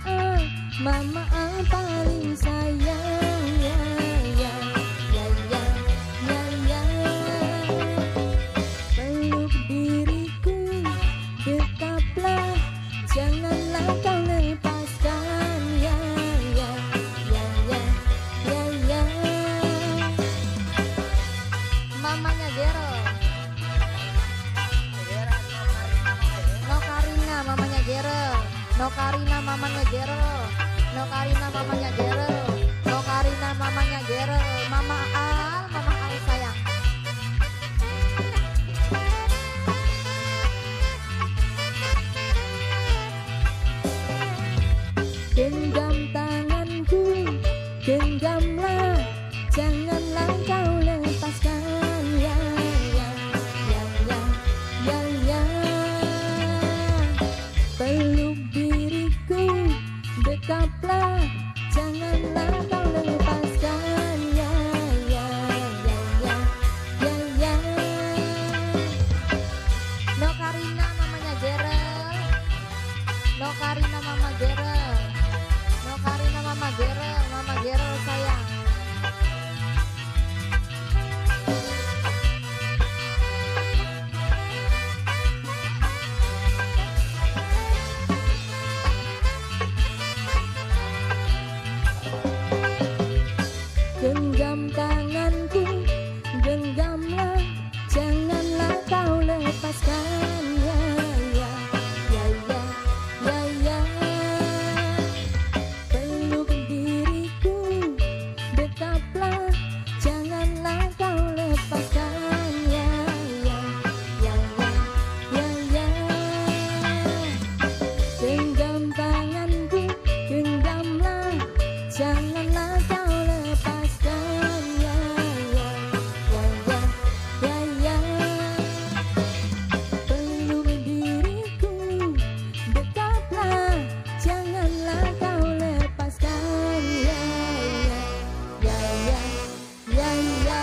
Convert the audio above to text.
Al, Mama Al paling sayang. Ya ya ya ya ya ya. Peluk diriku, dekaplah, janganlah kau lepaskan. Ya ya ya ya ya ya. Mamanya Gero, Nokarina mamanya Gero, Nokarina mamanya Gero, Nokarina mamanya Gero, Nokarina mamanya Gero, Mama Al sayang. Genggam tanganku, genggamlah, janganlah kau lepaskan. Ya ya ya ya ya ya. Peluk diriku, dekaplah, janganlah kau lepaskan. Ya ya ya ya ya ya. Nokarina mamanya Gerel, Nokarina mama Gerel, Nokarina mama Gerel, Mama Gerel sayang. Genggam tanganku, genggamlah, janganlah kau lepaskan. Ya ya ya ya ya ya. Peluk diriku, dekaplah, janganlah kau lepaskan. Ya ya ya ya ya ya. Genggam tanganku, genggamlah, janganlah kau lepaskan. Ya ya ya ya ya ya. Peluk diriku, dekaplah, janganlah kau lepaskan. Ya ya ya ya ya ya.